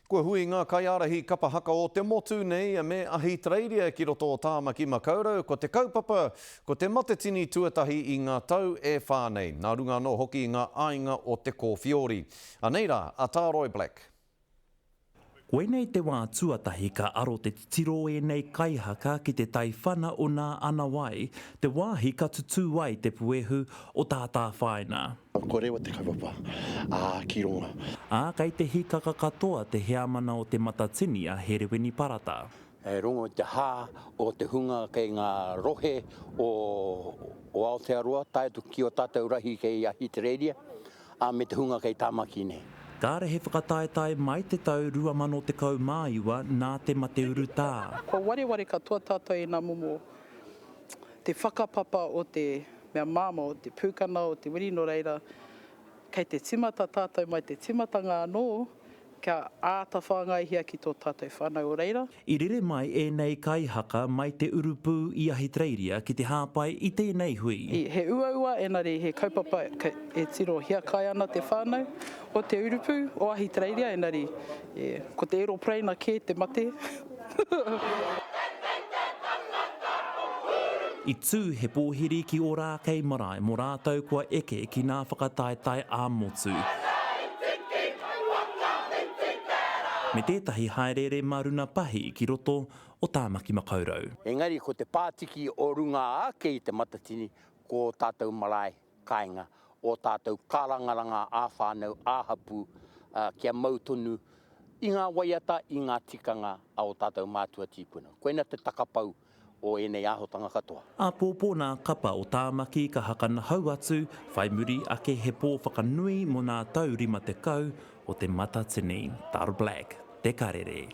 Kua hui ngā kaiārahi kapa haka o te motu nei me Ahitereiria ki roto o Tāmaki Makaurau, ko te kaupapa, ko te Matatini tuatahi i ngā tau e whā nei, nā runga anō hoki i ngā āinga o te kōwhiori. Anei rā a Tāroi Black. Koinei te wā tuatahi ka aro te titiro o ēnei kaihaka ki te taiwhana o Nā Anawai, te wāhi ka tutū ai te puehu o Tātāwhāina. Kua rewa te kaupapa, ā, ki runga. Ā, kei te hīkaka katoa te heamana o Te Matatini a Herewini Parata. E rongo i te hā o te hunga kei ngā rohe o Aotearoa, tae atu ki ō tātou rahi kei Ahitereiria, ā, me te hunga kei Tāmaki nei. Kāre he whakataetae mai te tau 2019 nā te mate urutā. Kua wareware katoa tātou i ngā momo te whakapapa o te mea māmā, o te pūkana, o te wiri, nō reira, kei te tīmata tātou mai te tīmatanga anō kia āta whāngaihia ki tō tātou whānau o reira. I rere mai ēnei kaihaka mai te urupū i Ahitereiria ki te hāpai i tēnei hui. He uaua engari he kaupapa e tiro hiakai ana te whānau o te urupū o Ahitereiria engari ko te aeropereina kē te mate. I tū he pōhiri ki Ōrākei Marae mō rātou kua eke ki nā whakataetae ā-motu. Me tētahi hāereere mā runa pahi ki roto o Tāmaki Makaurau. Engari ko te pātiki o runga ake i te Matatini ko ō tātou marae kāinga, ō tātou kārangaranga ā-whānau, ā-hapū, kia mau tonu i ngā waiata, i ngā tikanga a ō tātou mātua tīpuna. Koina te takapau o ēnei āhotanga katoa. Āpōpō nā kapa o Tāmaki ka hakanahau atu, whai muri ake he pō whakanui mō nā tau 50 o Te Matatini. Taro Black, Te Karere.